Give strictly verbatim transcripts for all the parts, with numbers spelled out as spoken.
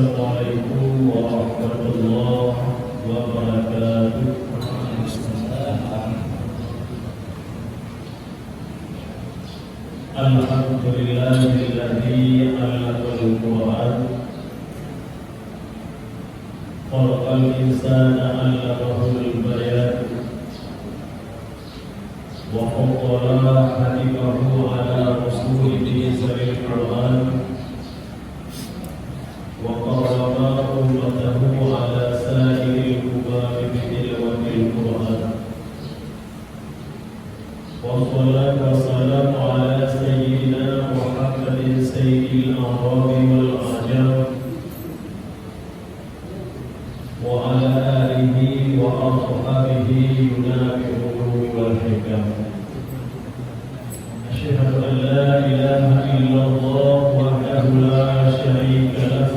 Assalamualaikum warahmatullahi wabarakatuh. Alhamdulillahilladzi 'allamal Qur'an, khalaqal insana 'allamahul bayan, wa faddala habibahu 'ala rusuli bi nizamil Qur'an, wa karrama ummatahu 'ala sa'iril umami bi tilawatil Qur'an. Wassalatu wassalamu ala sayyidina Muhammadin sayyidil a'rabi wal ajam, wa ala alihi wa ashabihi yunabi'ul ulumi wal hikam. Asyhadu an la ilaha illallah wahdahu la syarika lah.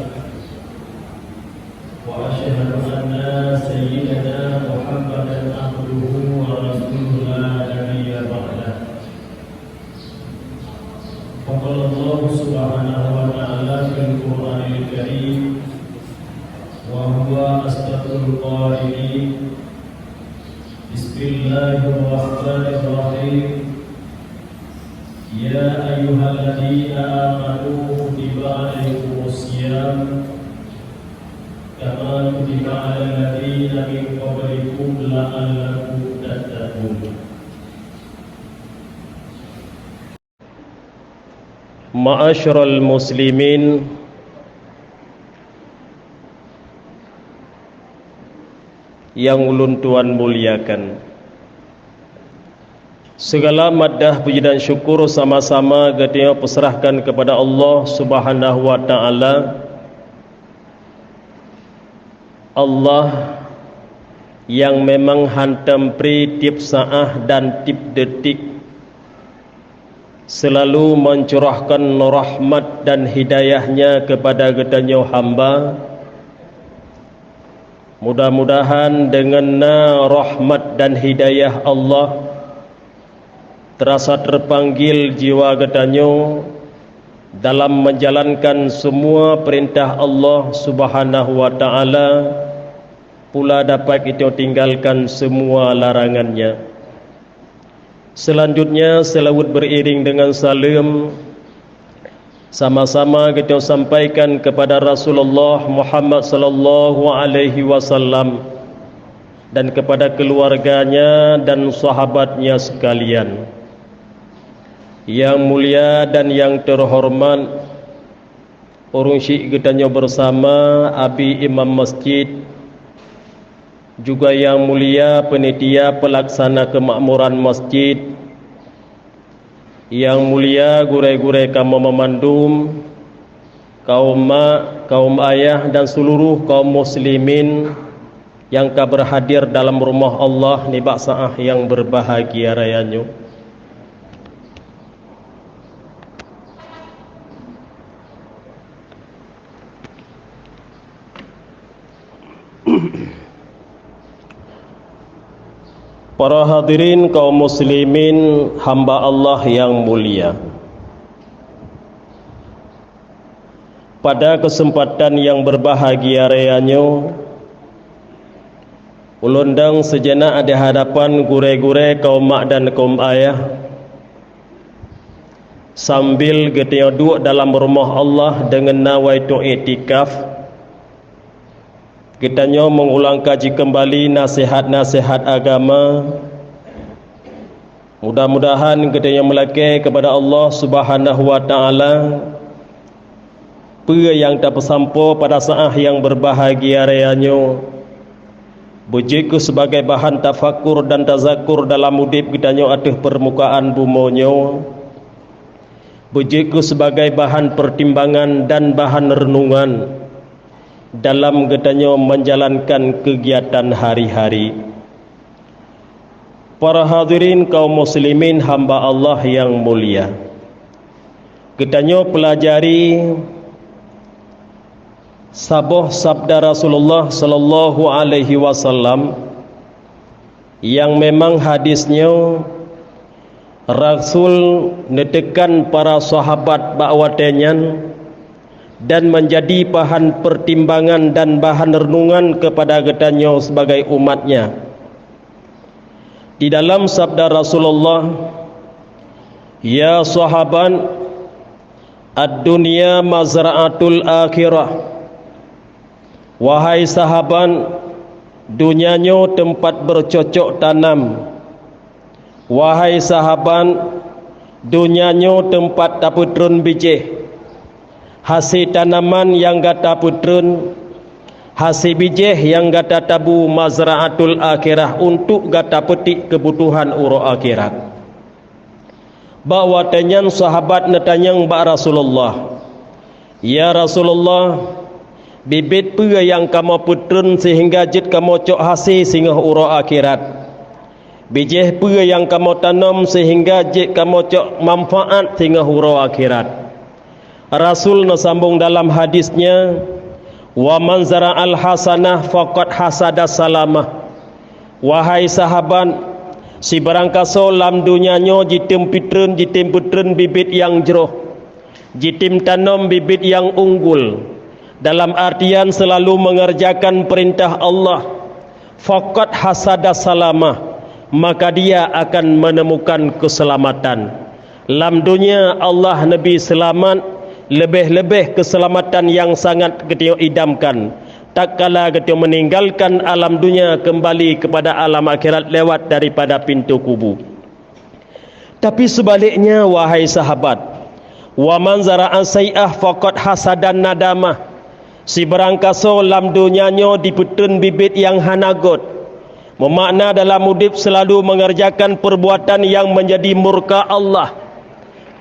Wa asyhadu anna sayyidana Muhammadan abduhu wa rasuluhu la nabiyya ba'dah. Faqala Allahu subhanahu wa ta'ala fil Qur'anil Karim, wa huwa asdaqul qailin, Bismillahirrahmanirrahim. Ya ayyuhalladzina amanu kutiba alaikumus siyam kama kutiba alal ladzina min qablikum la'allakum tattaqun. Ma'asyiral muslimin yang ulôn tuan muliakan. Segala maddah puji dan syukur sama-sama geutanyoe peuseurahkan keupada Allah Subhanahu wa Ta'ala. Allah nyang memang hantom pri tieb saát dan tieb detik seulalu meucurahkan rahmat dan hidayah-Nya keupada geutanyoe hamba. Mudah-mudahan deungon na rahmat dan hidayah Allah, teurasa teupanggil jiwa geutanyoe dalam meujalankan seumua peurintah Allah Subhanahu wa Ta'ala, pula dapat geutanyoe tinggalkan seumua larangan-Nya. Seulanjutnya, seulaweuet beuiring deungon saleuem sama-sama geutanyoe sampaikan keupada Rasulullah Muhammad sallallahu alaihi wasallam dan keupada keuluwarga-Nya dan sahabat-Nya seukalian. Nyang mulia dan nyang teuhoreumat, ureuëng syiek geutanyoe beusama, Abi Imam Masjid, juga nyang mulia peunitia peulaksana keumakmuran masjid, nyang mulia gurée-gurée kamoe meumandum, kaum mak, kaum ayah, dan seuluruh kaum muslimin nyang ka beurhadir dalam rumoh Allah nibak saát nyang beurbahagia raya nyoe. Para hadirin kaum muslimin hamba Allah nyang mulia. Pada keuseumpatan nyang beurbahagia raya nyoe, ulôn dong seujeuneuek di hadapan gurée-gurée kaum mak dan kaum ayah, sambil geutanyoe duek dalam rumoh Allah deungon na wai tueng iktikaf, geutanyoe meuulang kaji keumbali naseuhat-naseuhat agama. Mudah-mudahan geutanyoe meulakée keupada Allah Subhanahu wa Ta'ala peue nyang tapeusampoe pada saát nyang beurbahagia raya nyoe beujeuet keu sibagai bahan tafakur dan tazakur dalam udeb geutanyoe ateueh peurmukaan bumoe nyoe, beujeuet keu sibagai bahan peurtimbangan dan bahan reunungan dalam geutanyoe meujalankan keugiatan hari-hari. Para hadirin kaum muslimin hamba Allah nyang mulia, geutanyoe peulajari saboh sabda Rasulullah sallallahu alaihi wasallam nyang memang hadis nyoe Rasul neuteukan para sahabat bak watée nyan dan menjadi bahan pertimbangan dan bahan renungan kepada geutanyoe sebagai umat-Nya. Di dalam sabda Rasulullah, "Ya sahabat, ad-dunya mazra'atul akhirah." Wahai sahabat, donya nyoe teumpat beucocok tanam. Wahai sahabat, donya nyoe teumpat tapeutreun bijéh. Hasé tanaman nyang gata peutreun, hasé bijéh nyang gata tabu mazra'atul akhirah, untuk gata peutik keubutuhan uroe akhirat. Bak watée nyan sahabat neutanyong bak Rasulullah, "Ya Rasulullah, bibet peue nyang kamoe peutreun seuhingga jeuet kamoe cok hasé singoh uroe akhirat? Bijéh peue nyang kamoe tanom seuhingga jeuet kamoe cok manfaat singoh uroe akhirat?" Rasul neusambong dalam hadis nyan, "Wa man zara'al hasanah faqad hasada salamah." Wahai sahabat, sibarangkasoe lam donya nyoe jitem pitreun, jitem peutreun bibet nyang jroh, jitem tanom bibet nyang unggul, dalam artian seulalu meungeurjakan peurintah Allah, faqad hasada salamah, maka dia akan menemukan keuseulamatan. Lam donya Allah neubri seulamat, leubeh-leubeh keuseulamatan nyang sangat geutanyoe idamkan, tatkala geutanyoe meuninggalkan alam donya keumbali keupada alam akhirat lewat daripada pintoe kubu. Tapi seubaliknya, wahai sahabat, "Wa man zara'a sai'ah faqad hasadan nadamah." Sibarangkasoe lam donya nyoe jipeutreun bibet nyang hana gét, meumakna dalam udeb seulalu meungeurjakan peurbuatan nyang meunjadi murka Allah,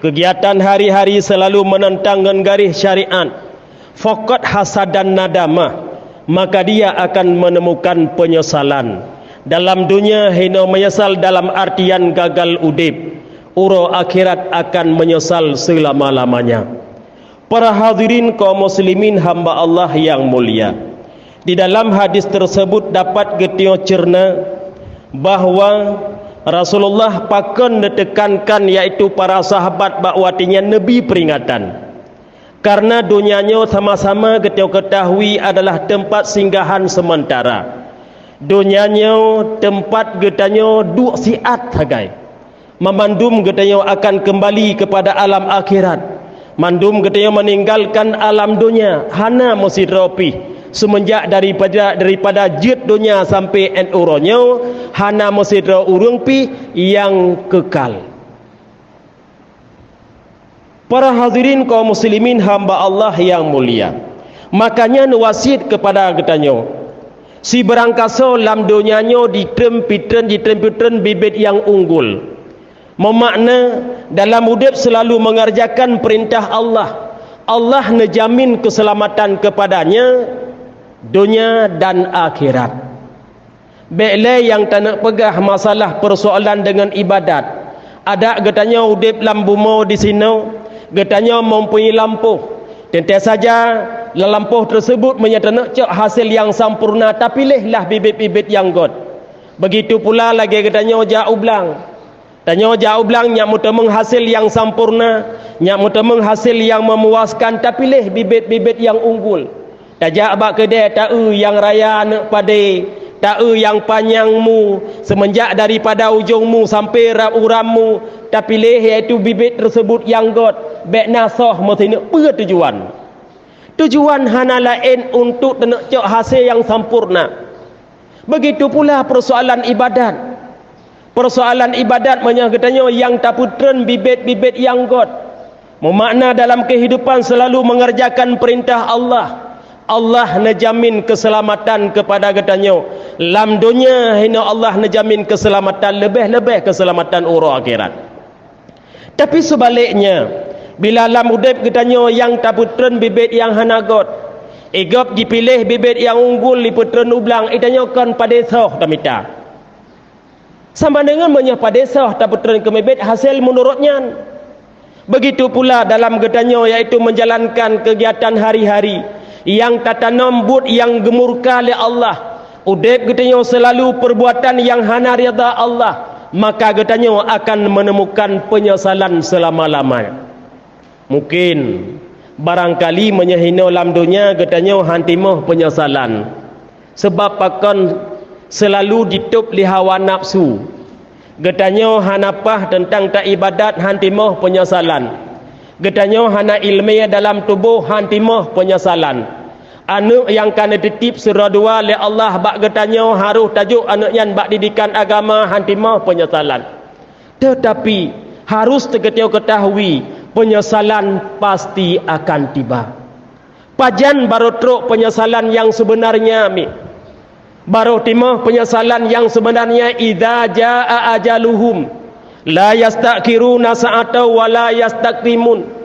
keugiatan hari-hari seulalu meunantang ngon garéh syariat, faqad hasadan nadamah, maka dia akan meuneumokan peunyesalan. Dalam donya hinoe meunyeusal dalam artian gagal udeb, uroe akhirat akan meunyeusal seulama-lamanya. Para hadirin kaum muslimin hamba Allah nyang mulia, di dalam hadis teuseubut dapat geutanyoe ceurna bahwa Rasulullah pakon neuteukankan, yaitu para sahabat, bak watée nyan neubri peuringatan. Kareuna donya nyoe sama-sama geutanyoe keutahui adalah teumpat singgahan seumeuntara. Donya nyoe teumpat geutanyoe duek siat sagai. Mamandum geutanyoe akan keumbali keupada alam akhirat. Mandum geutanyoe meuninggalkan alam donya, hana meusidroe pih. Seumeunjak daripada, daripada jeuet donya sampoe 'an uroe nyoe, hana meusidroe ureuëng pih nyang keukal. Para hadirin kaum muslimin hamba Allah nyang mulia, makanya neuwasiet keupada geutanyoe, sibarangkasoe lam donya nyoe jitem pitreun, jitem pitreun bibet nyang unggul. Meumakna, dalam udeb seulalu meungeurjakan peurintah Allah, Allah neujamin keuseulamatan keupadanya donya dan akhirat. Bék lé nyang taneuk peugah masalah peusoalan deungon ibadat. Adak geutanyoe udeb lam bumoe disinoe, geutanyoe mempunyai lampôh. Teuntée saja, lam lampôh teuseubut meunyoe taneuk cok hasé nyang sampoereuna, tapiléh lah bibet-bibet nyang gét. Beugitu pula lagée geutanyoe jak u blang. Tanyoe jak u blang nyak meuteumong hasé nyang sampoereuna, nyak meuteumong hasé nyang meumuaskan, tapiléh bibet-bibet nyang unggul. Tajak bak keudée, taeu nyang raya aneuk padé, taeu nyang panyang mu, seumeunjak daripada ujong mu sampoe rab uram mu, tapiléh, yaitu bibet teuseubut nyang gét, bék na soh meusineuk peue tujuan. Tujuan hana laén untuk taneuk cok hasé nyang sampoereuna. Beugitu pula peusoalan ibadat. Peusoalan ibadat meunyoe geutanyoe nyang tapeutreun bibet-bibet nyang gét, meumakna dalam keuhidupan seulalu meungeurjakan peurintah Allah, Allah neujamin keuseulamatan keupada geutanyoe. Lam donya hinoe Allah neujamin keuseulamatan, leubeh-leubeh keuseulamatan uroe akhirat. Tapi seubaliknya, bila lam udeb geutanyoe nyang tapeutreun bibet nyang hana gét, i gob jipiléh bibet nyang unggul jipeutreun u blang, i tanyoe kon padé soh tamita. Sama deungon meunyoe padé soh tapeutreun keu bibet hasé meunurot nyan. Beugitu pula dalam geutanyoe, yaitu meujalankan keugiatan hari-hari nyang tatanom buet nyang geumurka lé Allah. Udeb geutanyoe seulalu peubuatan nyang hana ridha Allah, maka geutanyoe akan meuneumokan peunyesalan seulama-lamanya. Mungken Barangkali meunyoe hinoe lam donya geutanyoe han timoh peunyesalan, sabab pakon seulalu jitôb lé hawa nafsu. Geutanyoe hana paih teuntang taibadat han timoh peunyesalan. Geutanyoe hana iéleumé dalam tuboh han timoh peunyesalan. Aneuëk nyang ka neutitip sidroe dua lé Allah bak geutanyoe harôh tajok aneuëk nyan bak didikan agama han timoh peunyesalan. Teutapi, harôh teugeutée keutahui, peunyesalan pasti akan tiba. Pajan barô trok peunyesalan nyang seubeunarnya mi? Barô timoh peunyesalan nyang seubeunarnya, "Idza jaa ajaluhum, la yastakhiruna sa'atan wa la yastaqdimun."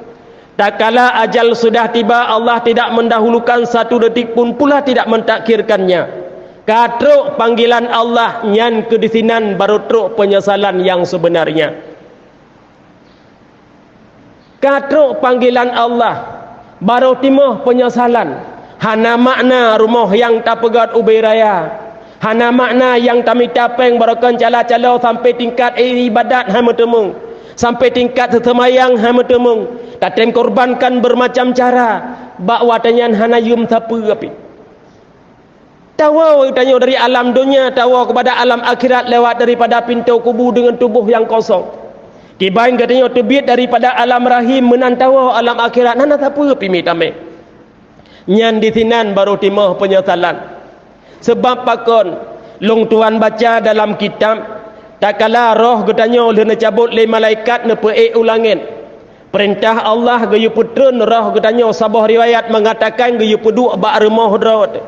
Tatkala ajal sudah tiba, Allah tidak mendahulukan satu detik pun, pula tidak mentakhirkannya. Ka trok panggilan Allah, nyan keuh disinan barô trok peunyesalan nyang seubeunarnya. Ka trok panggilan Allah, barô timoh peunyesalan. Hana makna rumoh nyang tapeugét ubé raya. Hana makna nyang tamita péng barokon cala-calo sampai tingkat iébadat hai meuteumeung, sampai tingkat seuseumayang hai meuteumeung, tatem korbankan beureumacam cara, bak watée nyan hana yuem sapeue pih. Tawoe geutanyoe dari alam donya, tawoe keupada alam akhirat lewat daripada pintoe kubu deungon tuboh nyang kosong. Kiban geutanyoe teubiet daripada alam rahim meunan tawoe alam akhirat, hana sapeue pih mi tamé. Nyan disinan barô timoh peunyesalan. Sabab pakon, lôn tuan baca dalam kitab, tatkala roh geutanyoe lheueh neucabot lé malaikat neupeuék u langét, peurintah Allah geuyue peutreun roh geutanyoe, saboh riwayat meungatakan geuyue peuduek bak rumoh droe teuh.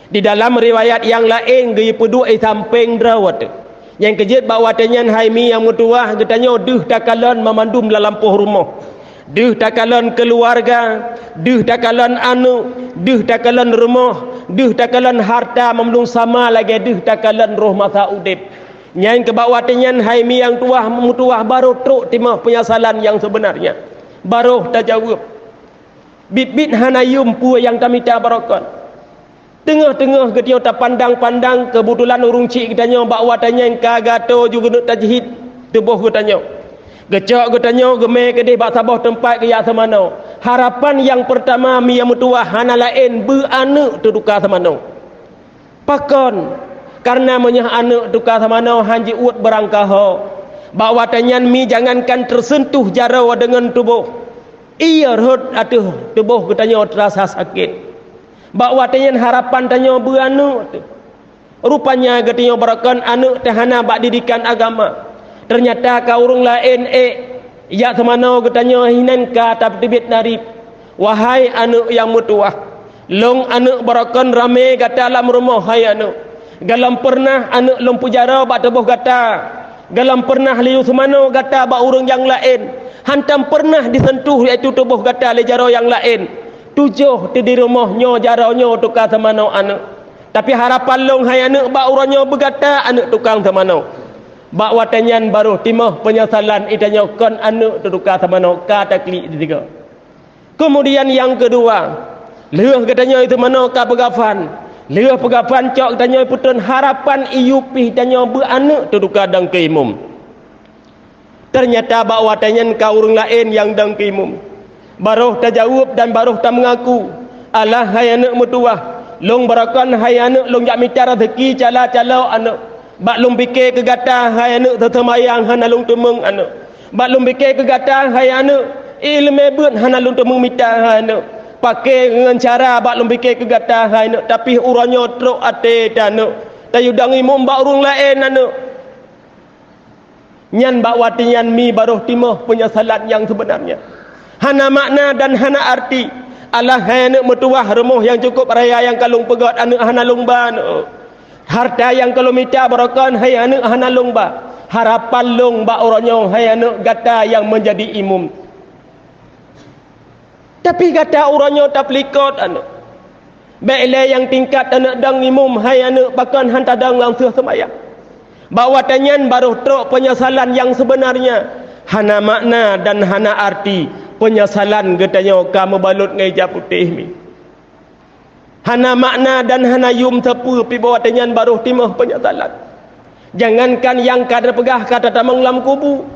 Di dalam riwayat nyang laén geuyue peuduek i sampéng droe teuh. Nyang keujeuet bak watée nyan hai mi nyang meutuwah geutanyoe deuh takalon mamandum lam lampôh rumoh. Deuh takalon keuluwarga, deuh takalon aneuëk, deuh takalon rumoh, deuh takalon hareuta mamandum sama lagée deuh takalon roh masa udeb. Nyan keuh bak watée nyan hai mi nyang tuwah meutuwah barô trok timoh peunyesalan nyang seubeunarnya. Barô tajaweueb. Biet-biet hana yuem peue nyang tamita barokon. Teungoh-teungoh geutanyoe tapandang-pandang, keubeutulan ureuëng chik geutanyoe bak watée nyan ka gato ju geuneuk tajeuet tuboh geutanyoe. Geucok geutanyoe geumé keudeh bak saboh teumpat geujak seumanoe. Harapan nyang peurtama mi nyang meutuwah hana laén beu aneuëk teutuka seumanoe. Pakon? Kareuna meunyoe aneuëk teutuka seumanoe han jiuet beurangkaho, bak watée nyan mi jangankan teuseuntuh jaroe deungon tuboh, ie rhot ateueh tuboh geutanyoe teurasa sakét. Bak watée nyan harapan tanyoe beu aneuëk teuh. Rupanya geutanyoe barokon aneuëk teuh hana bak didikan agama. Teunyata ka ureuëng laén ék jak seumanoe geutanyoe hinan ka tapeuteubiet narib. Wahai aneuëk nyang meutuwah, lôn aneuëk barokon ramé gata lam rumoh hai aneuëk. Gohlom peureunah aneuëk lôn peujaroe bak tuboh gata. Gohlom peureunah laju seumanoe gata bak ureuëng nyang laén. Hantom peureunah jiseuntuh yaitu tuboh gata lé jaroe nyang laén. Tujoh teuh di rumoh nyoe jaroe nyoe teuka seumanoe aneuëk. Tapi harapan lôn hai aneuëk bak uroe nyoe beu gata aneuëk tukang seumanoe. Bak watée nyan barô timoh peunyesalan i tanyoe kon aneuëk teutuka seumanoe ka taklik di sigoe. Keumudian nyang keudua, lheueh geutanyoe i seumanoe ka peugafan, lheueh peugafan cok geutanyoe peutrön harapan iyup pih tanyoe beu aneuëk teutuka dong keu imum. Teunyata bak watée nyan ka ureuëng laén nyang dong keu imum. Barôh tajaweueb dan barôh tameungaku, "Alah hai aneuëk meutuwah, lôn barokon hai aneuëk lôn jak mita raseuki cala-calo aneuëk. Bak lôn pike keu gata hai aneuëk seuseumayang hana lôn teumeung aneuëk. Bak lôn pike keu gata hai aneuëk iéleumé beuet hana lôn teumeung mita hai aneuëk. Paké ngon cara bak lôn pike keu gata hai aneuëk, tapi uroe nyoe trok até teuh aneuëk. Tayue dong imum bak ureuëng laén aneuëk." Nyan bak watée nyan mi barôh timoh peunyesalan nyang seubeunarnya. Hana makna dan hana arti. Alah hai aneuëk meutuwah, rumoh nyang cukôp raya nyang ka lôn peugét aneuëk hana lôn ba aneuëk. Hareuta nyang ka lôn mita barokon hai aneuëk hana lôn ba. Harapan lôn bak uroe nyoe hai aneuëk gata nyang meunjadi imum. Tapi gata uroe nyoe tapeulikot aneuëk. Bék lé nyang tingkat aneuëk dong imum hai aneuëk pakon han tadong lam seuseumayang. Bak watée nyan barôh trok peunyesalan nyang seubeunarnya. Hana makna dan hana arti peunyesalan geutanyoe ka meubalot ngon ija putéh mi. Hana makna dan hana yum sapeue pih bak watée nyan barôh timoh peunyesalan. Jangankan nyang ka teupeugah ka tatamong lam kubu.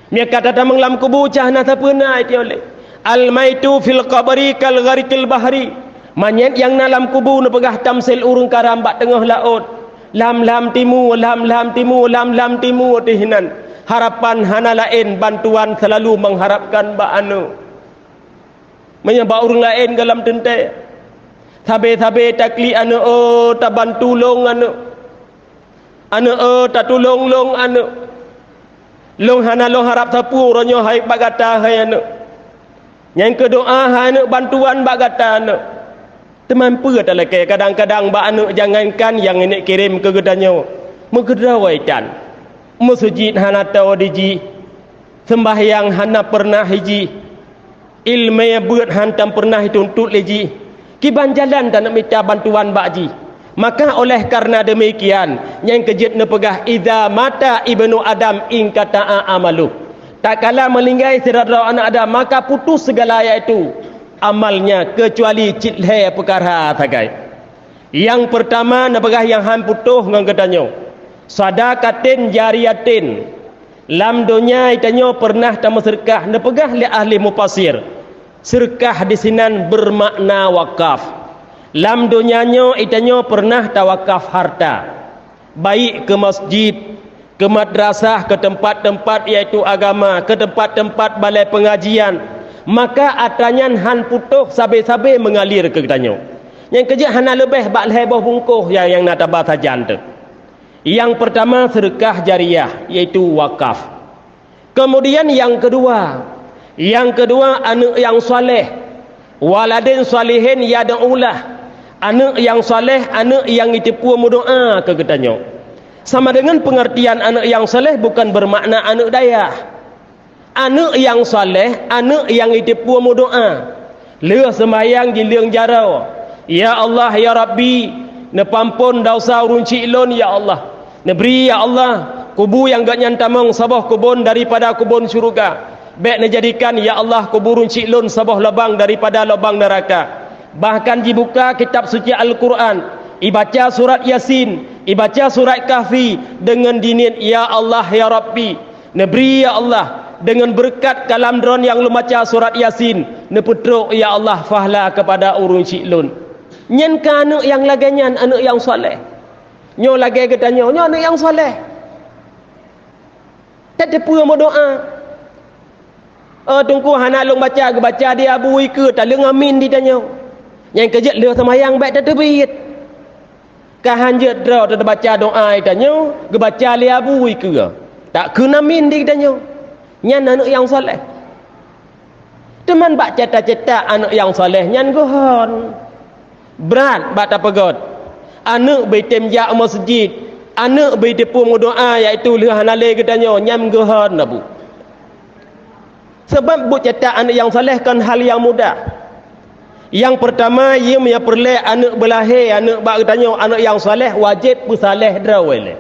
Meunyo ka tatamong lam kubu cah na sapeue na itiolée. "Al-maitu fil qabri kal ghariqil bahri." Manyét nyang na lam kubu neupeugah tamsil ureuëng karam bak teungoh laôt. Lam-lam timu, lam-lam timu, lam-lam timu teuh nan. Harapan hana laén, bantuan seulalu mengharapkan bak aneuëk. Meunyoe bak ureuëng laén goh lam teuntée, sabe-sabe taklik aneuëk, "Oh, tabantu lôn aneuëk. Aneuëk, oh, tatulông lôn aneuëk. Lôn hana lôn harab sapeue uroe nyoe hai bak gata hai aneuëk. Nyang keu doá hai aneuëk, bantuan bak gata aneuëk." Teuma peue talakée kadang-kadang bak aneuëk, jangankan nyang nenek kirém keu geutanyoe, meukeudroe tan, meuseujid hana toe di jih, seumbahyang hana peureunah jih, iéleumé beuet hantom peureunah jituntot lé jih, kiban jalan taneuk mita bantuan bak jih. Maka oleh kareuna deumikian, nyang keu jeuet neupeugah, "Idza mata ibnu Adam inqata'a amaluh." Tatkala meuninggai sidroe-droe aneuëk Adam, maka putus sigala, yaitu amalnya, keucuali cit lhée peukara sagai. Nyang peurtama neupeugah nyang han putôh ngon geutanyoe, sadaqatin jariyatin. Lam donya geutanyoe peureunah tameuseudeukah, neupeugah lé ahli mufasir, seudeukah disinan beumakna wakaf. Lam donya nyoe geutanyoe peureunah tawakaf harta, baik keu masjid, keu madrasah, keu teumpat-teumpat, yaitu agama, keu teumpat-teumpat balai peungajian, maka atra nyan han putôh sabe-sabe meungalir keu geutanyoe. Nyang keu jeuet hana leubeh bak lhée boh bungkôh nyang, nyang na taba sajan teuh. Nyang peurtama seudeukah jariyah, yaitu wakaf. Keumudian nyang keudua, nyang keudua aneuëk nyang saleh, waladin salihin yad'u lah, aneuëk nyang saleh, aneuëk nyang jiteupeue meudoá keu geutanyoe. Sama deungon peungeurtian aneuëk nyang saleh bukon beumakna aneuëk dayah. Aneuëk nyang saleh, aneuëk nyang jiteupeue meudoá. Lheueh seumayang jileueng jaroe, "Ya Allah, ya Rabbi, neupeuampon desya ureuëng chik lôn, ya Allah. Neubri, ya Allah, kubu nyang gobnyan tamong saboh keubon daripada keubon syeuruga. Bék neujadikan, ya Allah, kubu ureuëng chik lôn saboh lubang daripada lubang neuraka." Bahkan jibuka kitab suci Al-Qur'an, ibaca surat Yasin, ibaca surat Kahfi deungon diniet, "Ya Allah, ya Rabbi, neubri, ya Allah, deungon beureukat kalam droe nyang lôn baca surat Yasin, neupeutrok, ya Allah, fahla keupada ureuëng chik lôn." Nyan ka aneuëk nyang lagée nyan, aneuëk nyang saleh. Nyoe lagée geutanyoe, nyoe aneuëk nyang saleh. Tateupeue meudoá. "Oh, Teungku, hana lôn baca," geubaca di Abu Ikeue, taleueng amin di tanyoe. Nyang keu jeuet lheueh seumayang bék tateubiet. Ka han jeuet droe teubaca doá di tanyoe, geubaca lé Abu Ikeue, takheun amin di tanyoe. Nyan aneuëk nyang saleh. Teuma bak cita-cita aneuëk nyang saleh nyan geuhon. Brat bak tapeugét. Aneuëk beutem jak u meuseujid, aneuëk beuteupeu meudoá, yaitu lheueh hana lé geutanyoe, nyan geuhon na bu. Sabab buet cetak aneuëk nyang saleh kon hal nyang mudah. Nyang peurtama, yum nyang peureulée aneuëk beulahé, aneuëk bak geutanyoe, aneuëk nyang saleh wajéb peusaleh droe lé.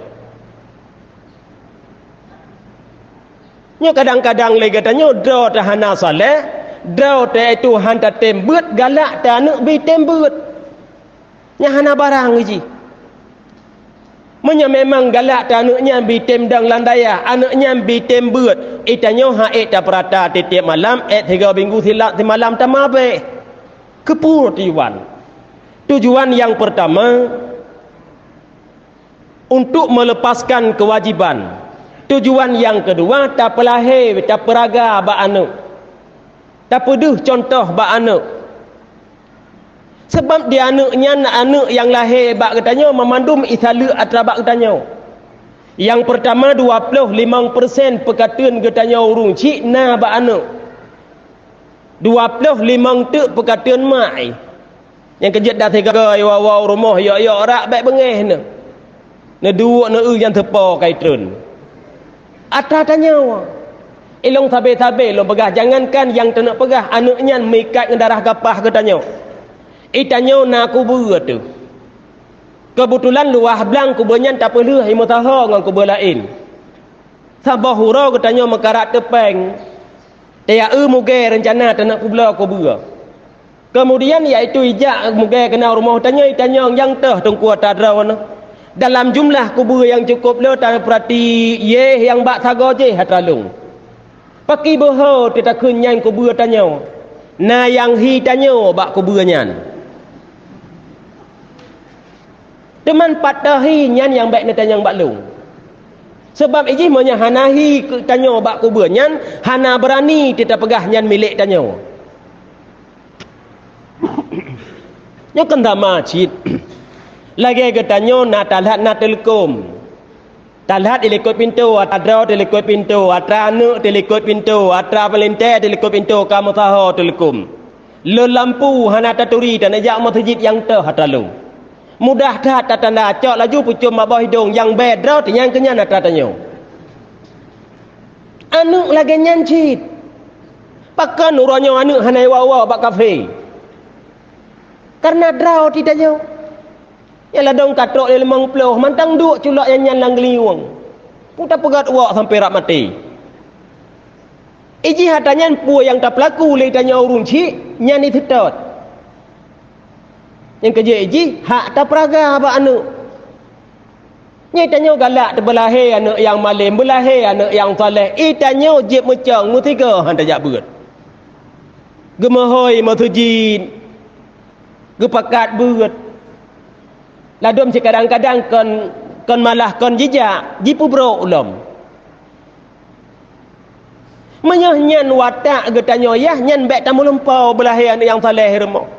Nyoe kadang-kadang lé geutanyoe droe teuh hana saleh, droe teuh itu han tatem beuet, galak teuh aneuëk beutem beuet. Nyang hana barang jih. Meunyoe memang galak teuh aneuëk nyan beutem dong lam dayah, aneuëk nyan beutem beuet, itanyoe han ék tapeurata tieb-tieb malam, ék sigoe minggu sila-, simalam tamabeh. Keupeue tujuan? Tujuan nyang peurtama, untuk meuleupaskan keuwajiban. Tujuan nyang keudua, tapeulahé, tapeuraga bak aneuëk. Tapeudeuh cuntoh bak aneuëk. Sabab di aneuëk nyan, aneuëk nyang lahé bak geutanyoe, mamandum isaleuek atra bak geutanyoe. Nyang peurtama, dua ploh limong persen peukateuen geutanyoe ureuëng chik na bak aneuëk. Dua ploh limong teuk peukateuen mak. Nyang keu jeuet dah sigoe iwoe-woe u rumoh, yok-yok rak bék beungéh neuh. Neuduek neu-eu nyang teupo kai treun. Atra tanyoe. Ilong sabe-sabe lôn peugah, jangankan nyang teuneuk peugah, aneuëk nyan meuikat ngon darah gapah geutanyoe. Itanyoe na kubeue teuh. Keubeutulan luwah blang kubeue nyan tapeulheueh imeusaho ngon kubeue laén. Saboh uroe geutanyoe meukarat teupeng, taya-eu mugée reuncana taneuk peubloe kubeue. Keumudian, yaitu ijak mugée keunoe rumoh tanyoe, itanyong nyang toh teungku atra droe nyoe. Dalam jumlah kubeue nyang cukôp le tapeurati, yeh nyang bak sagoe jih atra lôn. Pakri beuho teutakheun nyan kubeue tanyoe. Na nyang hi tanyoe bak kubeue nyan. Teuma pat teuh hi nyan nyang bék neutanyong bak lôn. Sabab ijih meunyoe hana hi keu tanyoe bak kubeue nyan, hana beurani teupeugah nyan milék tanyoe. Nyoe kan sama cit. Lagée geutanyoe na talhat na teuleukom. Talhat dilikot pintoe, atra droe dilikot pintoe, atra aneuëk dilikot pintoe, atra peulintée dilikot pintoe, ka meusaho teuleukom. Lôn lampu hana taturi taneujak meuseujid nyang teuh atra lôn. Mudah that tatanda cok laju pucom bak boh idong nyang bée droe teunyang keunyan atra tanyoe. Aneuëk lagée nyan cit. Pakon uroe nyoe aneuëk hana iwoe-woe bak kafe? Kareuna droe teuh tanyoe. Nyang ladong ka trok lé limong ploh mantong duek culok nyang nyan lam geulinyueng. Peue tapeugét uwak sampoe rab maté. Ijih atra nyan peue nyang tapeulaku lé tanyoe ureuëng chik nyan iseutôt. Nyang keujeuet ijih hak tapeuraga bak aneuëk. Nyoe tanyoe galak teubeulahé aneuëk nyang malém, beulahé aneuëk nyang saleh. Itanyoe jeuet meucong meusigoe han tajak beuet. Geumeuhôi meuseujid, geupakat beuet. Ladom sikadang-kadang kon, kon malah kon jijak, jipeubrok lom. Meunyoe nyan watak geutanyoe yah, nyan bék tameulumpoe beulahé aneuëk nyang saleh rumoh.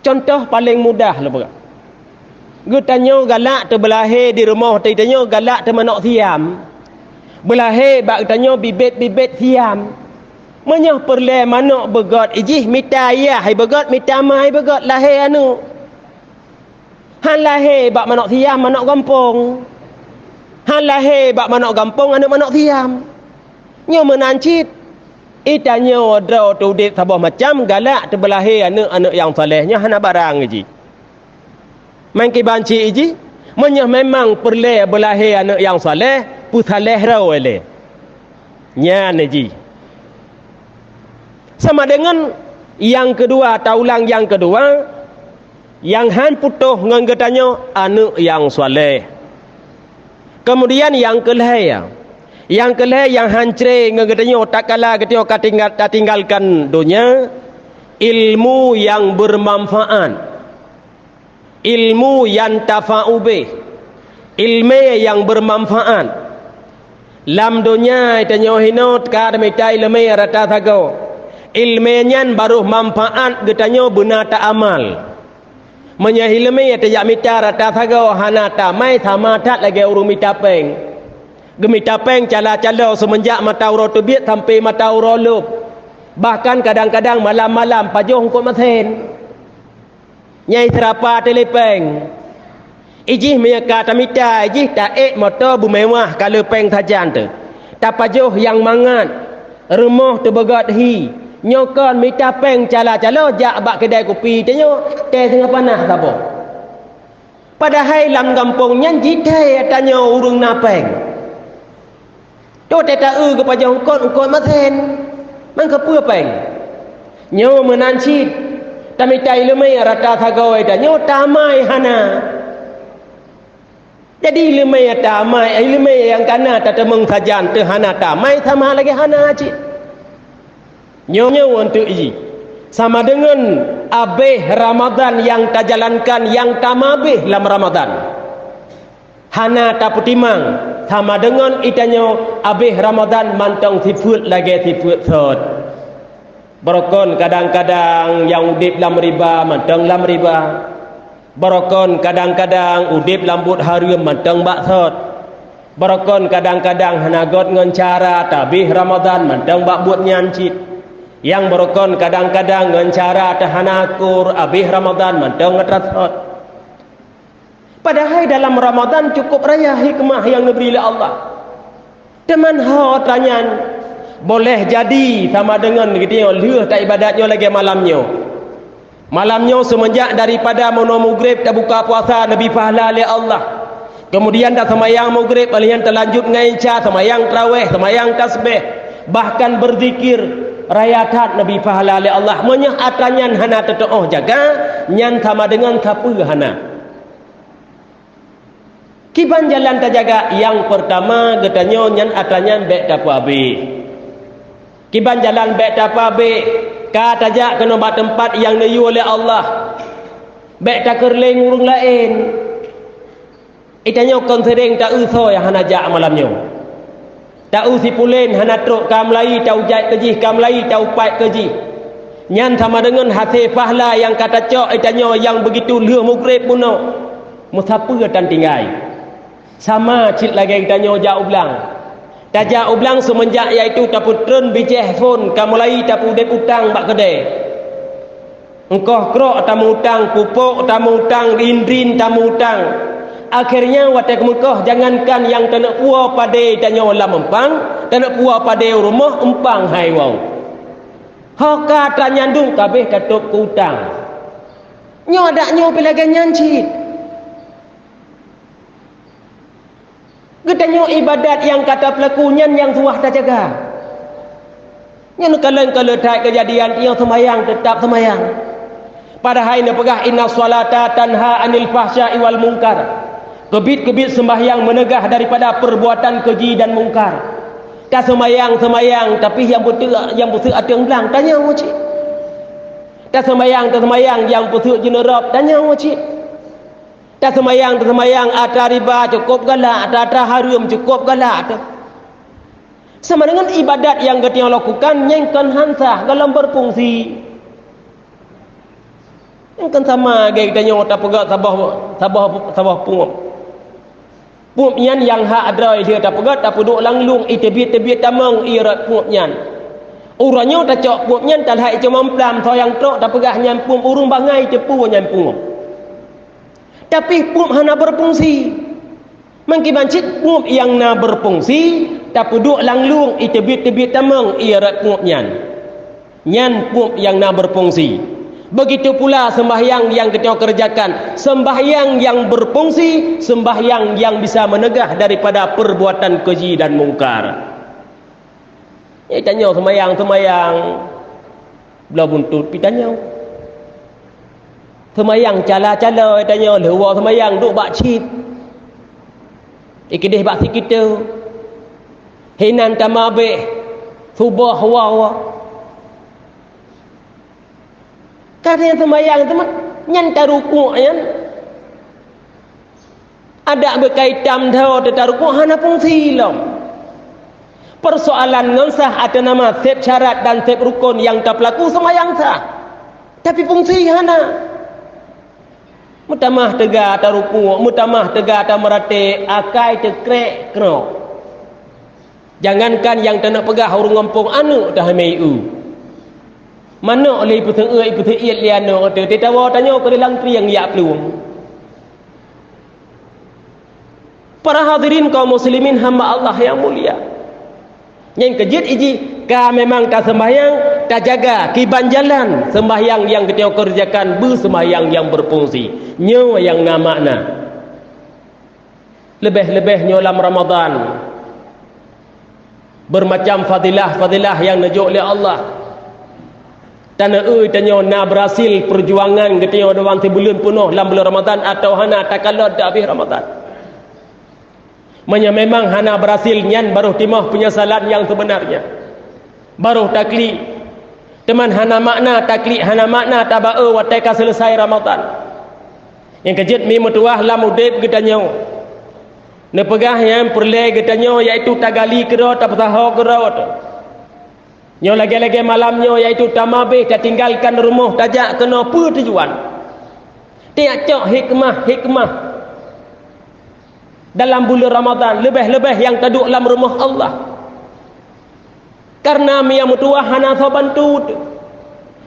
Cuntoh paleng mudah lôn peugah. Geutanyoe galak teubeulahé di rumoh teuh, tanyoe galak teumanok siam. Beulahé bak geutanyoe bibet-bibet siam. Meunyoe peureulée manok beugét ijih mita yah ibeugét, mita ma ibeugét lahé aneuëk. Han lahé bak manok siam manok gampông. Han lahé bak manok gampông aneuëk manok siam. Nyoe meunan cit. Itanyoe droe teuh udeb saboh macam galak teubeulahé aneuëk-aneuëk nyang saleh nyoe hana barang jih. Meukiban cit jih, meunyoe memang peureulée beulahé aneuëk nyang saleh, peusaleh droe lé. Nyan jih. Sama deungon nyang keudua, taulang nyang keudua, nyang han putôh ngon geutanyoe aneuëk nyang saleh. Keumudian nyang keulhée, nyang keulhée nyang han cré ngon geutanyoe tatkala geutanyoe ka tinggal, tatinggalkan donya, ilmu nyang beumanfaat. Ilmu nyang tafa'u bih, iéleumé nyang beumanfaat. Lam donya tanyoe hinoe ka tamita iéleumé rata sagoe. Iéleumé nyan barô manfaat geutanyoe beuna taamal. Meunyoe iéleumé tajak mita rata sagoe hana tamai sama that lagée ureuëng mita péng. Geumita péng cala-calo seumeunjak mata uroe teubiet sampoe mata uroe lhôb. Bahkan kadang-kadang malam-malam pajoh eungkôt masén. Nyang seurapa teulipéng. Ijih meunyoe ka tamita, ijih taék moto beumeuwah ka le péng sajan teuh. Tapajoh nyang mangat, rumoh teubeugét hi. Nyoe kon mita péng cala-calo jak bak keudai kupi tanyoe, tée teungoh panas saboh. Padahai lam gampông nyan jithée tanyoe ureuëng na péng. Toh teuta-eu geupajoh eungkôt-eungkôt masén, mangkeupeu péng. Nyoe meunan cit, tamita iéleumé rata sagoe tanyoe tamai hana. Jadi iéleumé tamai, iéleumé nyang kana tateumeung sajan teuh hana tamai sama lagée hana cit. Nyoe, nyoe eunteuk jih, sama deungon abéh Ramadhan nyang tajalankan nyang tamabéh lam Ramadhan. Hana tapeutimang, sama deungon itanyoe abéh Ramadhan mantong sifeuet lagée sifeuet sot. Barokon kadang-kadang nyang udeb lam riba mantong lam riba. Barokon kadang-kadang udeb lam buet hareuem mantong bak sot. Barokon kadang-kadang hana göt ngon cara tabéh Ramadhan mantong bak buet nyan cit. Nyang barokon kadang-kadang ngon cara teuhana akur abéh Ramadhan mantong atra sot. Padahai dalam Ramadhan cukup raya hikmah nyang neubri lé Allah. Teuma ho atra nyan, boleh jadi sama deungon geutanyoe lheueh taibadat nyoe lagée malam nyoe. Malam nyoe seumeunjak daripada meunoe mugreb tabuka puasa neubri pahala lé Allah. Keumudian taseumayang mugreb, lheueh nyan talanjut ngon isya, seumayang tarawéh, seumayang tasbéh, bahkan beuzikir, raya that neubri pahala lé Allah. Meunyoe atra nyan hana teutuoh jaga, nyan sama deungon sapeue hana. Kiban jalan tajaga? Nyang peurtama geutanyoe nyan atra nyan bék tapeuabéh. Kiban jalan bék tapeuabéh? Ka tajak keunoe bak teumpat nyang neuyue lé Allah, bék takeureuléng ureuëng laén. Geutanyoe kon seuréng ta-eu soe nyang hana jak malam nyoe. Ta-eu si pulen hana trok ka meulayi, ta-eu jak keu jih ka meulayi, ta-eu pat keu jih. Nyan sama deungon hasé pahla nyang ka tacok geutanyoe nyang beugitu lheueh mugreb bunoe. Meusapeue tan tinggai. Sama cit lagée geutanyoe jak u blang. Tajak u blang seumeunjak yaitu tapeutreun bijéh phon ka meulayi tapeuudeb utang bak keudée. Eungkoh krok tameuutang, pupok tameuutang, indrin tameuutang. Akhirnya watée keumeukoh jangankan nyang taneuk puwoe padé tanyoe lam eumpang, taneuk puwoe padé u rumoh eumpang hai woe. Ho ka tanyandung kabéh tatôb keu utang. Nyoe adak nyoe pih lagée nyan cit. Geutanyoe iébadat nyang ka tapeulaku nyan nyang suwah tajaga. Nyan kalon-kalon that keujadian nyang seumayang teutab seumayang. Padahai neupeugah, "Inna sholata tanha anil fahsya'i wal munkar." Keubiet-keubiet seumbahyang meuneugah daripada peurbuatan keuji dan mungkar. Taseumayang-seumayang, tapi nyang beuteuek, nyang beuteuek ateueng blang, tanyoe cit. Taseumayang-taseumayang, nyang beuteuek jeuneurab, tanyoe cit. Taseumayang-taseumayang atra riba cukôp galak, atra-atra hareuem cukôp galak. Sama deungon iébadat nyang geutanyoe lakukan nyang kon han sah golom beurfungsi. Nyang kon sama lagée geutanyoe tapeugét saboh, saboh, saboh pueb. Pueb nyan nyang hak droe lheueh tapeugét, tapeudok lam lueng, iteubiet-teubiet tamong ie rot pueb nyan. Uroe nyoe tacok pueb nyan talhai cuma plam, soe nyang trok tapeugah nyan pueb ureuëng bangai, teupeue nyan pueb. Tapi pueb hana beurfungsi. Meukiban cit pueb nyang na beurfungsi, tapeuduek lam lueng, iteubiet-teubiet tamong ie rot pueb nyan. Nyan pueb nyang na beurfungsi. Begitu pula seumbahyang nyang geutanyoe keureujakan, seumbahyang nyang beurfungsi, seumbahyang nyang bisa meuneugah daripada peurbuatan keuji dan mungkar. Nyan tanyoe seumayang-seumayang, bloe buntut pih tanyoe. Seumayang cala-cala tanyoe, lheueh woe seumayang duek bak cit. Ikeudeh bak sikiteue. Hinan tamah abéh, suboh woe-woe. Ka nyan seumayang teuma, nyan tarukuk nyan. Adak beukaitam dho teutarukuk hana fungsi lom. Peusoalan ngon sah ateueh nama seb syarat dan seb rukon nyang tapeulaku seumayang sah, tapi fungsi hana. Meutamah teuga tarukuk, meutamah teuga tameuratéb, akai teukrek-krok. Jangankan nyang taneuk peugah ureuëng gampông, aneuëk tahamé eu. Manök lé ipeuseuôt, ipeuseuôt lé aneuëk teuh, teuh tawoe tanyoe keudeh lam trieng jak plueng. Para hadirin kaum muslimin hamba Allah nyang mulia. Nyang keujeuet ijih, ka memang taseumbahyang, tajaga kiban jalan seumbahyang nyang geutanyoe keureujakan beuseumbahyang nyang beurfungsi. Nyoe nyang na makna. Leubeh-leubeh nyoe lam Ramadhan. Beureumacam fadilah-fadilah nyang neujok lé Allah. Taneueu tanyoe na beurhasil peujuangan geutanyoe dalam sibuleuen peunoh lam buleuen Ramadhan atawa hana takalon teuhabéh Ramadhan. Meunyoe memang hana beurhasil, nyan barô timoh peunyesalan nyang seubeunarnya. Barô taklik. Teuma hana makna taklik, hana makna tabaeu watée ka seuleusai Ramadhan. Nyang keujeuet mi meutuwah lam udeb geutanyoe. Neupeugah nyang peureulée geutanyoe yaitu tagali keudroe, tapeusaho keudroe. Nyoe lagée-lagée malam nyoe yaitu tamabéh tatinggalkan rumoh tajak keunoe peue tujuan. Tiak cok hikmah-hikmah dalam buleuen Ramadhan, leubeh-leubeh nyang taduek lam rumoh Allah. Kareuna meunyo meutuwah hana soe bantu teuh,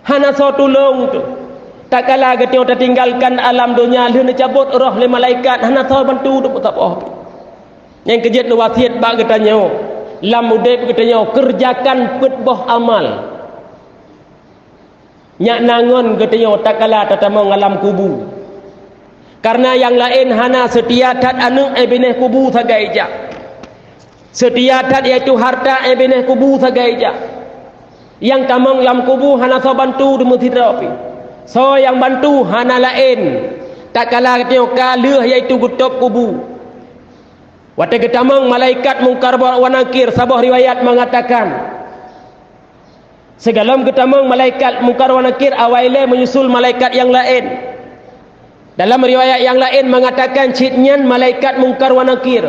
hana soe tulông teuh. Tatkala geutanyoe tatinggalkan alam donya lheueh neucabot roh lé malaikat, hana soe bantu teuh peusaboh. Nyang keujeuet neuwasiet bak geutanyoe, lam udeb geutanyoe keureujakan peuet boh amal. Nyak na ngon geutanyoe tatkala tatamong alam kubu. Kareuna nyang laén hana seutia that aneuëk, eh, binéh kubu sagai jak. Seutia that yaitu hareuta, eh, binéh kubu sagai jak. Nyang tamong lam kubu hana soe bantu deungon sidroe pih. Soe nyang bantu hana laén tatkala geutanyoe ka lheueh yaitu geutôb kubu. Watée geutamong malaikat Mungkar wa Nakir, saboh riwayat meungatakan, Sigohlom geutamong malaikat Mungkar wa Nakir, awai lé menyusul malaikat nyang laén. Dalam riwayat nyang laén mengatakan cit nyan malaikat Mungkar wa Nakir.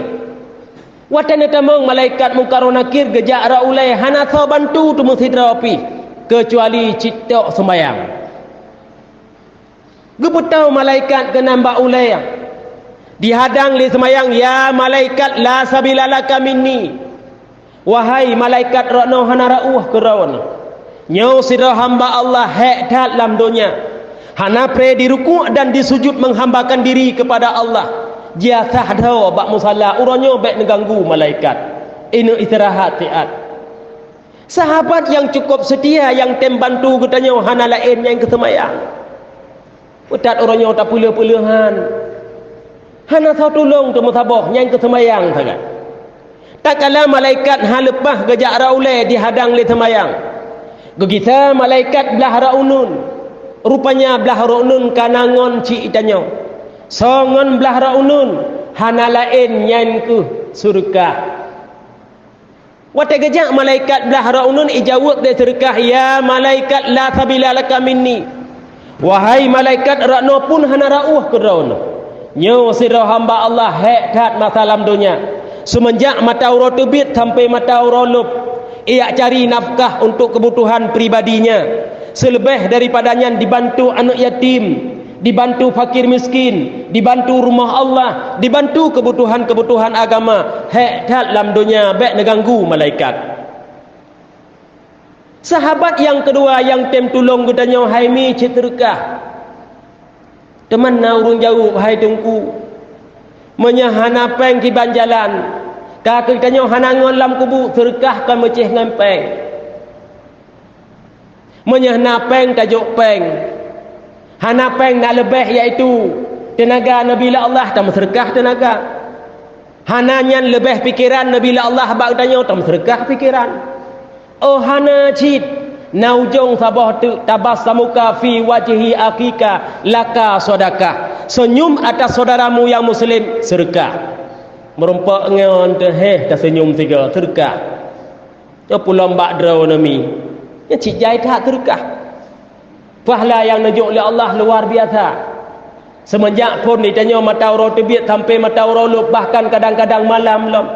Watée neutamong malaikat Mungkar wa Nakir geujak rot ulée, hana soe bantu teumeusidroe pih, keucuali cit tok seumayang. Geupeutoe malaikat keunan bak ulée, dihadang lé seumayang, "Ya malaikat, la sabila laka minni." "Wahai malaikat, rot noe hana rot ueh keu droeneuh. Nyoe sidroe hamba Allah hék that lam donya. Hana pré dirukuk dan disujut meuhambakan diri keupada Allah. Jiasah droe bak musala, uroe nyoe bék neuganggu malaikat. Ineuk istirahat siat." Sahabat nyang cukup seutia nyang tem bantu geutanyoe hana laén nyang keu seumayang. Peutat uroe nyoe tapeuleuh-peuleuhan. Hana soe tulông teumeusaboh nyang keu seumayang sagai. Tatkala malaikat ha leupah geujak rot ulée dihadang lé seumayang, geugisa malaikat blah rot uneun. Rupanya blah rot uneun ka na ngon cit tanyoe. Soe ngon blah rot uneun, hana laén nyan keuh seureukah. Watée geujak malaikat blah rot uneun, ijaweueb lé seureukah, "Ya malaikat, la sabila laka minni." "Wahai malaikat, rot noe pun hana rot ueh keu droeneuh. Nyoe sidroe hamba Allah hék that masa lam donya. Seumeunjak mata uroe teubiet sampoe mata uroe lôb, ijak cari nafkah untuk keubutuhan pribadinya. Seuleubeh daripada nyan dibantu aneuëk yatim, dibantu fakir miskin, dibantu rumoh Allah, dibantu keubutuhan-keubutuhan agama, hék that lam donya bék neuganggu malaikat." Sahabat nyang keudua nyang tem tulông geutanyoe hai mi cit seureukah. Teuma na ureuëng jaweueb, "Hai Teungku, meunyoe hana péng kiban jalan, ka geutanyoe hana ngon lam kubu, seureukah kon meucéh ngon péng." Meunyoe na péng tajok péng, hana péng na leubeh, yaitu teunaga neubi lé Allah, tameuseureukah teunaga. Hana nyan leubeh pikeran neubi lé Allah bak geutanyoe, tameuseureukah pikeran. Oh hana cit, na ujong saboh teuk, "Tabassamuka fi wajhi akhika laka sadakah." Seunyum atas saudaramu nyang muslim, seureukah. Meurumpok ngon teuh, heh, taseunyum sigoe, seureukah. Nyoe pulom bak droe nami. Nyan cit jai that seureukah. Pahala nyang neujok lé Allah luar biasa. Seumeunjak phon di tanyoe mata uroe teubiet sampoe mata uroe lôb, bahkan kadang-kadang malam lom.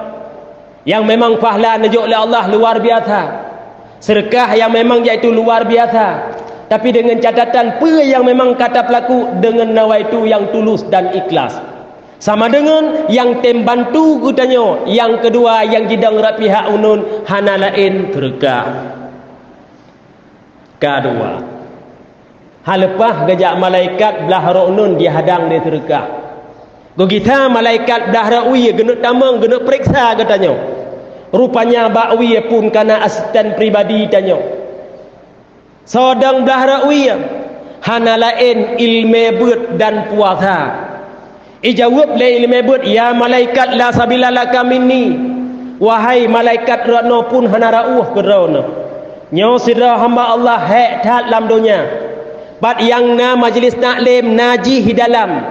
Nyang memang pahala neujok lé Allah luar biasa. Seureukah nyang memang yaitu luar biasa. Tapi deungon catatan peue nyang memang ka tapeulaku deungon nawaitu nyang tulus dan ikhlas. Sama deungon nyang tem bantu geutanyoe, nyang keudua nyang jidong rot pihak uneun hana laén seureukah. Ka dua. Ha leupah geujak malaikat blah rot uneun dihadang lé seureukah. Geugisa malaikat blah rot wie geuneuk tamong geuneuk peuriksa geutanyoe. Rupanya bak wie pun ka na asisten pribadi tanyoe. Soe dong blah rot wie, hana laén ileumé beuet dan puasa. Ijaweueb lé ileumé beuet, "Ya malaikat, la sabila laka minni." "Wahai malaikat, rot noe pun hana rot ueh keu droeneuh. Nyoe sidroe hamba Allah hék that lam donya. Pat nyang na majlis taklim na jih di dalam.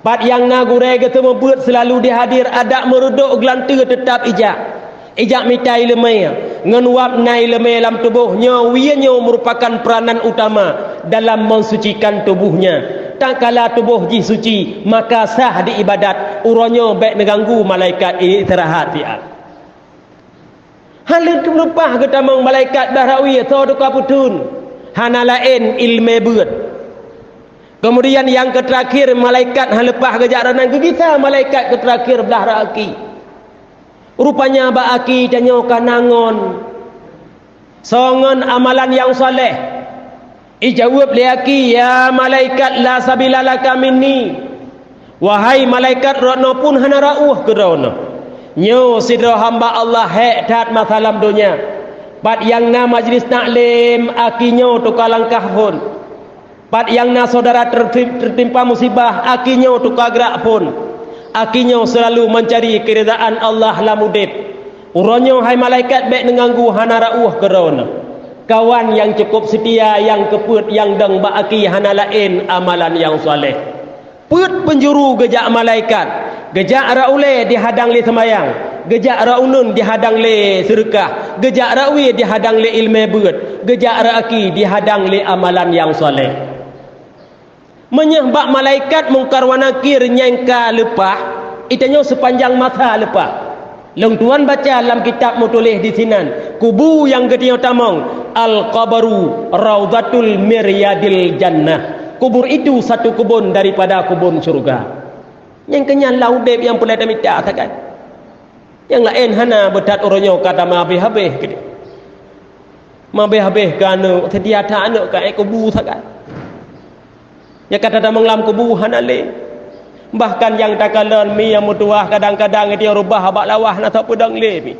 Pat nyang na gurée geuseumeubeuet seulalu dihadir, adak meureudok geulanteue teutab ijak. Ijak mita ileumé, ngon wab na ileumé lam tuboh nyoe, wie nyoe meurupakan peuranan utama dalam meusucikan tuboh nyan. Tatkala tuboh jih suci, maka sah diibadat, uroe nyoe bék neuganggu malaikat istirahat siat." Ha leupah geutamong malaikat blah rot wie, soe teuka peutheun, hana laén ileumé beuet. Keumudian nyang keuteurakhier malaikat ha leupah geujak rot nan geugisa malaikat keuteurakhier blah rot aki. Rupanya bak aki tanyoe ka na ngon. Soe ngon amalan nyang saleh? Ijaweueb lé aki, "Ya malaikat, la sabila laka minni." "Wahai malaikat, rot noe pun hana rot ueh keu droeneuh. Nyoe sidroe hamba Allah hék that masa lam donya. Pat nyang na majlis taklim, aki nyoe teuka langkah phon. Pat nyang na syedara teutim-, teutimpa musibah, aki nyoe teuka grak phon. Aki nyoe seulalu meuncari keuridaan Allah lam udeb. Uroe nyoe hai malaikat bék neuganggu hana rot ueh keu droeneuh." Kawan nyang cukup seutia nyang keupeuet nyang dong bak aki hana laén amalan nyang saleh. Peuet peunjuru geujak malaikat, Geujak rot ulée dihadang lé seumayang, geujak rot uneun dihadang lé seudeukah, geujak rot wie dihadang lé iéleumé beuet, geujak rot akhé dihadang lé amalan nyang saleh. Meunyoe bak malaikat Mungkar wa Nakir nyang ka leupah, geutanyoe seupanjang masa leupah. Lôn tuan baca lam kitab meutuléh disinan, kubu nyang geutanyoe tamong, "Al-qabru raudhatul min riyadil jannah." Kubur itu satu kebun daripada kebun syurga. Nyang keunyan lam udeb nyang peureulée tamita sagai. Nyang laén hana beuthat uroe nyoe ka tameuhabéh-habéh keudeh. Meuhabéh-habéh keu aneuk, seutia that aneuk ka ék kubu sagai. Nyang ka tatamong lam kubu hana lé. Bahkan nyang takalon mi nyang meutuwah kadang-kadang geutanyoe reubah bak lawah na soe peudong lé mi.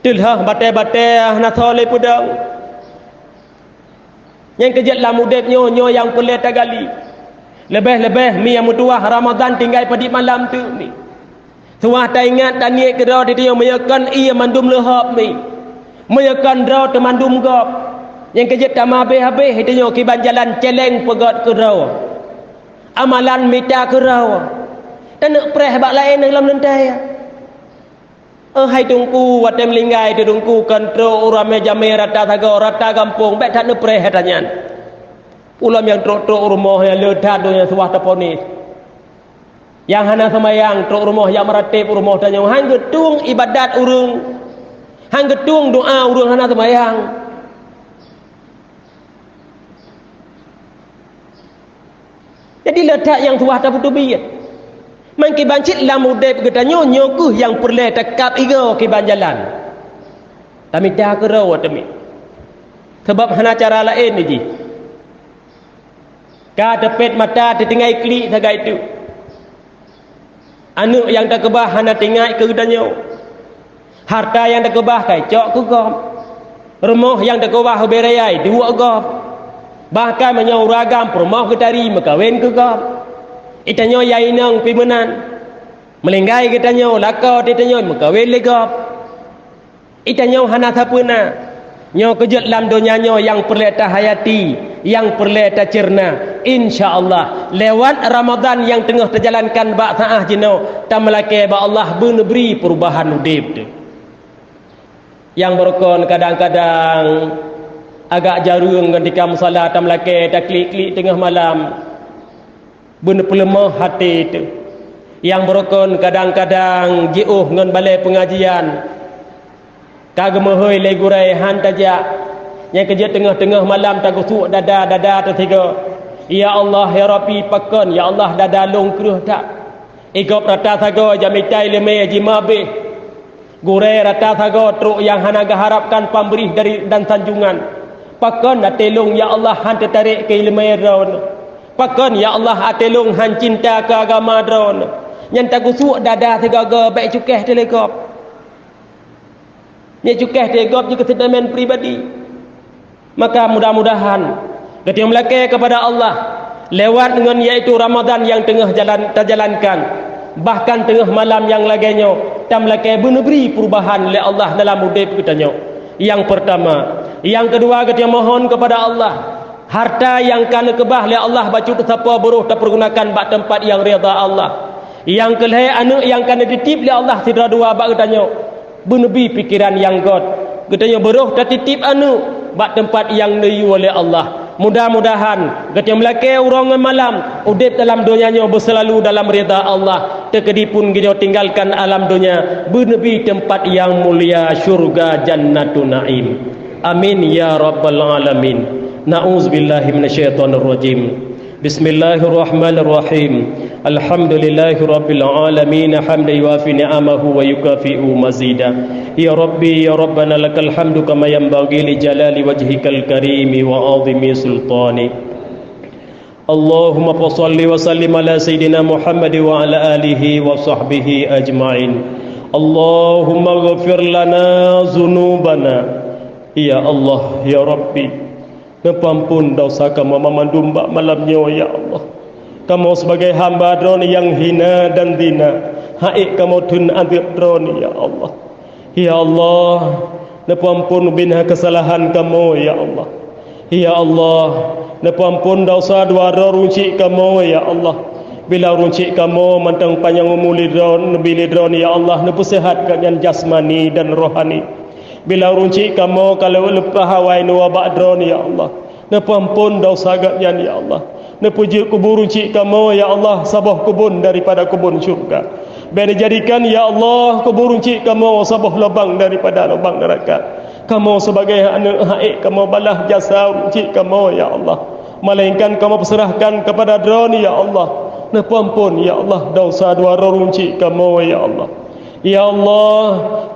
Teulheueh batée-batée na soe lé peudong. Nyang keujeuet lam udeb nyoe, nyoe nyang peureulée tagali. Leubeh-leubeh mi nyang meutuwah Ramadhan tinggai padit malam teuk mi. Suwah taingat taniet keudroe geutanyoe meunyoe kon ié mandum leuhob mi. Meunyoe kon droe teumandum gob. Nyang keujeuet tameuhabéh-habéh geutanyoe kiban jalan céléng peugét keudroe. Amalan mita keudroe. Taneuk preh bak laén lom leuntée. Eh, hai Teungku, watée meulinggai teu Teungku kon trok ureuëng ramé jamé rata sagoe, rata gampông, bék that neupreh hata nyan. Ulôn nyang trok-trok u rumoh nyang le that donya suwah taponis. Nyang hana seumayang trok rumoh jak meuratéb u rumoh tanyoe, han geutueng iébadat ureuëng, han geutueng doá ureuëng hana seumayang. Jadi, le that nyang tuwah tapeuteubiet. Meukiban cit lam udeb geutanyoe, nyoe kheueh nyang peureulée takab igoe kiban jalan. Tamita keudroe teumi. Sabab hana cara laén jih. Ka teupét mata teutinggai klik sagai teuk. Aneuk nyang takeubah hana teuingat keu geutanyoe. Harta nyang takeubah ka icok keu gob. Rumoh nyang takeubah ubé rayai duek gob. Bahkan meunyoe ureuëng agam peurumoh geutari meukawen keu gob. Geutanyoe nyang inong pi meunan. Meulinggai geutanyoe lakoe geutanyoe meukawen lé gob. Geutanyoe hana sapeue na. Nyoe keujeuet lam donya nyoe nyang peureulée tahayati, nyang peureulée taceurna. Insya Allah, lewat Ramadhan nyang teungoh tajalankan bak saát jinoe, tameulakée bak Allah beuneubri peurubahan udeb teuh. Nyang beurukon kadang-kadang agak jareueng ngon tika musala tameulakée taklik-klik teungoh malam. Beuneupeuleumah até teuh. Nyang beurukon kadang-kadang jiôh ngon balée peungajian. Ka geumeuhôi lé gurée han tajak. Nyang keujeuet teungoh-teungoh malam tageusuek dada-dada teusigoe. Ya Allah, ya Rabbi, pakon, ya Allah, dada lôn kreueh that. Igob rata sagoe jamita iéleumé jimeuhabéh. Gurée rata sagoe trok nyang hana geuharapkan pambrih dari dan sanjungan. Pakon até lôn, ya Allah, han teutarek keu iéleumé droeneuh? Pakon, ya Allah, até lôn han cinta keu agama droeneuh? Nyan tageusuek dada sigoe-goe bék cukéh teuh lé gob. Nyan cukéh teuh lé gob jih keu seudemen pribadi. Maka mudah-mudahan geutanyoe meulakée keupada Allah lewat ngon yaitu Ramadhan nyang teungoh jalan tajalankan, bahkan teungoh malam nyang lagée nyoe tameulakée beuneubri peurubahan lé Allah dalam udeb geutanyoe. Nyang peurtama, nyang keudua geutanyoe mohon keupada Allah, harta nyang ka neukeubah lé Allah bacut sapoe baroh tapeureugunakan bak teumpat nyang ridha Allah. Nyang keulhée aneuk nyang ka neutitip lé Allah sidroe dua bak geutanyoe. Beuneubri pikeran nyang gét. Geutanyoe baroh tatitip aneuk bak teumpat nyang neuyue lé Allah. Mudah-mudahan geutanyoe meulakée uroe ngon malam udeb dalam donya nyoe beuseulalu dalam ridha Allah. Teukeudi pun geutanyoe tinggalkan alam donya beuneubri teumpat nyang mulia syurga Jannatun Naim. Amin ya rabbal alamin. Na'udzubillahi minasyaitonirrajim. Bismillahirrahmanirrahim. Alhamdulillahirabbil alamin, hamdan yuwafi ni'amahu wa yukafi'u mazida. Ya Rabbi, ya Rabbana, lakal hamdu kama yanbaghi li jalali wajhikal karimi wa azimi sultani. Allahumma fasalli wa sallim ala sayyidina Muhammad wa ala alihi wa sahbihi ajma'in. Allahumma ghfir lana dzunubana. Ya Allah, ya Rabbi, neupeuamphon desya kamoe banmandum bak malam nyoe, ya Allah. Kamoe sibagai hamba Droeneuh nyang hina dan zina, han ék kamoe theun azeub Droeneuh, ya Allah. Ya Allah, neupeuamphon ubé na keusalahan kamoe, ya Allah. Ya Allah, neupeuamphon desya dua droe runcék kamoe, ya Allah. Bila ureuëng chik kamoe mantong panyang umu lé droe, neubi lé droe, ya Allah, neupeuseuhat gobnyan jasmani dan rohani. Bila ureuëng chik kamoe ka lheueh leupah awai neuwoe bak droe, ya Allah, neupeuamphon desya gobnyan, ya Allah. Neupeujeuet kubu ureuëng chik kamoe, ya Allah, saboh keubon daripada keubon syurga. Bék neujadikan, ya Allah, kubu ureuëng chik kamoe saboh lubang daripada lubang neuraka. Kamoe sibagoe aneuëk han ék kamoe balaih jasa ureuëng chik kamoe, ya Allah. Melainkan kamoe peuseurahkan keupada droe, ya Allah. Neupeuamphon, ya Allah, desya dua droe ureuëng chik kamoe, ya Allah. Ya Allah,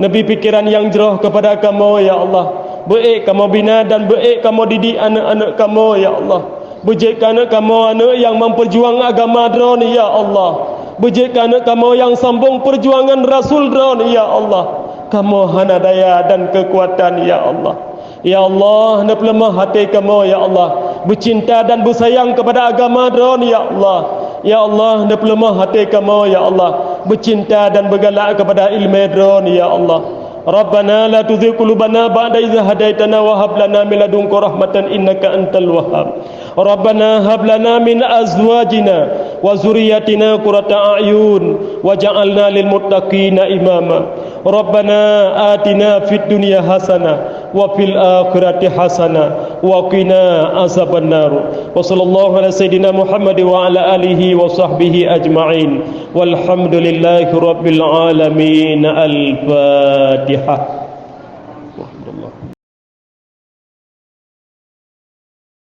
neubi pikeran nyang jroh keupada kamoe, ya Allah. Beuék kamoe bina dan beuék kamoe didik aneuëk-aneuëk kamoe, ya Allah. Beujeuet keu aneuëk kamoe aneuëk nyang meupeujuang agama droe, ya Allah. Beujeuet keu aneuëk kamoe nyang sambong peujuangan Rasul droe, ya Allah. Kamoe hana daya dan keukuatan, ya Allah. Ya Allah, neupeuleumah até kamoe, ya Allah, beucinta dan beusayang keupada agama droe, ya Allah. Ya Allah, neupeuleumah até kamoe, ya Allah, beucinta dan beugalak keupada iéleumé droe, ya Allah. Rabbana la tuzigh qulubana ba'da idz hadaitana wa hab lana min ladunka rahmatan innaka antal wahhab. Rabbana hab lana min azwajina wa dzurriyyatina qurrata a'yun waj'alna lil muttaqina imama. Rabbana atina fid dunya hasanah wa fil akhirati hasanah wa qina azabannar. Wa sallallahu ala sayyidina Muhammad wa ala alihi wa sahbihi ajma'in. Walhamdulillahi rabbil alamin. Al-Fatihah.